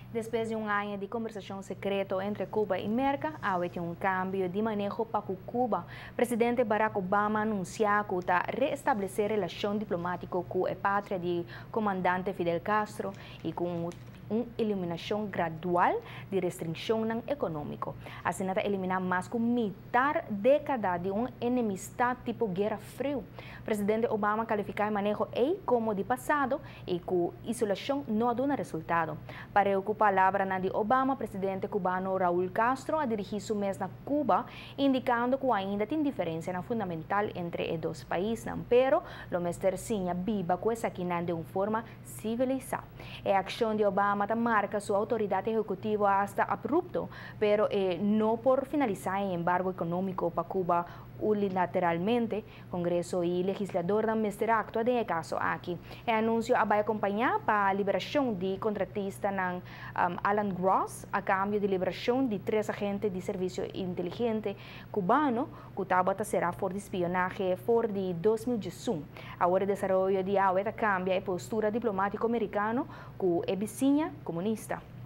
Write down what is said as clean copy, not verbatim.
Despues di un aña di kombersashon sekreto entre Cuba i Merka, awe tin un kambio di maneho pa Cuba. Presidente Barack Obama a anunsiá ku ta reestablesé relashon diplomátiko ku e patria di komandante Fidel Castro i ku un eliminashon gradual di restrikshon ekonómiko. Asina ta eliminá mas ku mitar dékada di un enemistat tipo Guera Friu. Presidente Obama a kalifiká e maneho ei komo di pasado i ku isolashon no a duna resultado. Pa okupá palabra di Obama, presidente kubano Raúl Castro a dirigí su mes na Cuba, indikando ku ainda tin diferensia fundamental entre e dos paisnan, pero lo mester siña biba ku esaki di un forma sivilisá. E akshon di Obama ta marka su outoridat ehekutivo asta abrupto, pero no por finalisá e embargo ekonómiko pa Cuba unilateralmente. Kongreso i legislador mester aktua den e kaso aki. E anunsio a bai kompañá pa liberashon di kontratista Alan Gross a kambio di liberashon di tres agente di servisio inteligente kubano ku tabata será for di spionahe for di 2001. Awor e desaroyo di awe ta kambia e postura diplomátiko merikano ku e bisiña komunista.